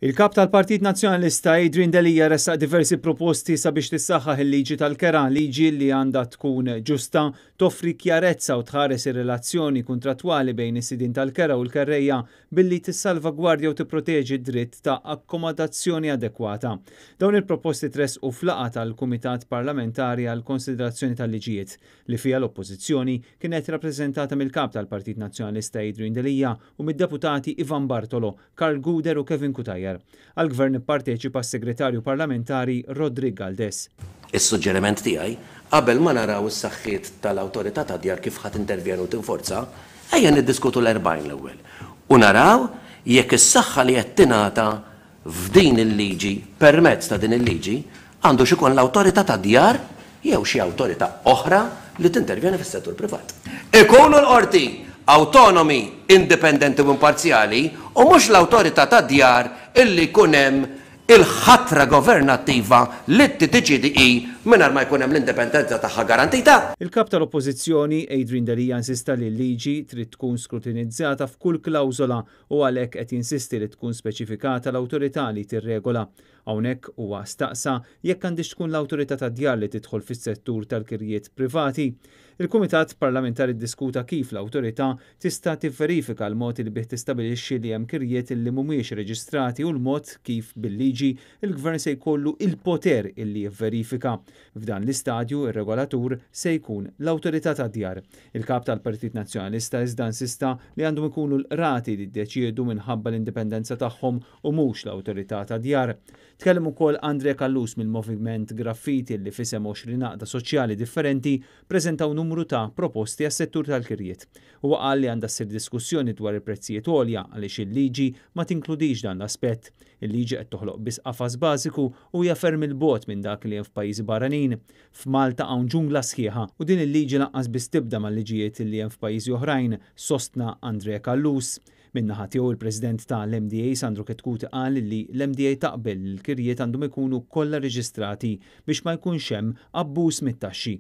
Il-Kap tal-Partit Nazzjonalista Adrian Delia ressaq diversi proposti sabiex tissaħħaħ il-liġi tal-kera, liġi li għandha tkun ġusta, toffri kjarezza u tħares ir-relazzjoni kuntrattwali bejn is-sidien tal-kera u l-kerrejja billi tissalvagwardja u tipproteġi d-dritt ta' akkomodazzjoni adekwata. Dawn il-proposti tressqu f'laqgħa tal-Kumitat Parlamentari għall-Konsiderazzjoni tal-Liġijiet, li fiha l-Oppożizzjoni kienet rappreżentata mill-Kap tal-Partit Nazzjonalista Adrian Delia u mid-Deputati Ivan Bartolo, Karl Gouder u Kevin Cutajar. Għall-Gvern ipparteċipa s-Segretarju Parlamentari Roderick Galdes. Is-suġġeriment tiegħi, qabel ma naraw is-saħħiet tal-Awtorità tad-Djar kif ħa tintervjeni u tinforza, ejja niddiskutu l-40 l-ewwel u naraw jekk is-saħħa li qed tingħata f'din il-liġi permezz ta' din il-liġi għandux ikun l-Awtorità tad-Djar jew xi awtorità oħra li tintervjeni fis-settur privat. Ikunu l-qorti awtonomi, indipendenti u imparzjali u mhux l-Awtorità tad-Djar illi jkun hemm il-ħatra governattiva li tiddeċiedi hi mingħajr ma jkun hemm l-indipendenza tagħha garantita. Il-Kap tal-Oppożizzjoni, Adrian Delia insista li l-liġi trid tkun skrutinizzata f'kull klawżola u għalhekk qed jinsisti li tkun speċifikata l-awtorità li tirregola. Hawnhekk huwa staqsa jekk għandhiex tkun l-Awtorità tad-Djar li tidħol fis-settur tal-kirjiet privati. Il-Kumitat Parlamentari ddiskuta kif l-Awtorità tista' tivverifika l-mod li bih tistabilixxi li hemm kirjiet li mhumiex reġistrati u l-mod kif bil-liġi l-Gvern se jkollu il-poter illi jivverifika. F'dan l-istadju ir-regolatur se jkun l-Awtorità tad-Djar. Il-Kap tal-Partit Nazzjonalista iżda insista li għandhom ikunu l-qrati li jiddeċiedu minħabba l-indipendenza tagħhom u mhux l-Awtorità tad-Djar. Tkellem ukoll Andre Callus mill-Moviment Graffiti li f'isem 20 għaqda soċjali differenti preżentaw numru ta' proposti għas-settur tal-kirjiet. Huwa qal li għandha ssir diskussjoni dwar il-prezzijiet għolja għaliex il-liġi ma tinkludix dan l-aspett. Il-liġi qed toħloq biss qafas bażiku u hija ferm il-bogħod minn dak li hemm f'pajjiżi barranin. F'Malta hawn ġungla sħiħa u din il-liġi lanqas biss tibda mal-liġijiet li hemm f'pajjiżi oħrajn, sostna Andre Callus. Min-naħa tiegħu il-President tal-MDA Sandro Chetcuti qal li l-MDA taqbel li l-kirjiet għandhom ikunu kollha reġistrati biex ma jkunx hemm abbuż mit-taxxi.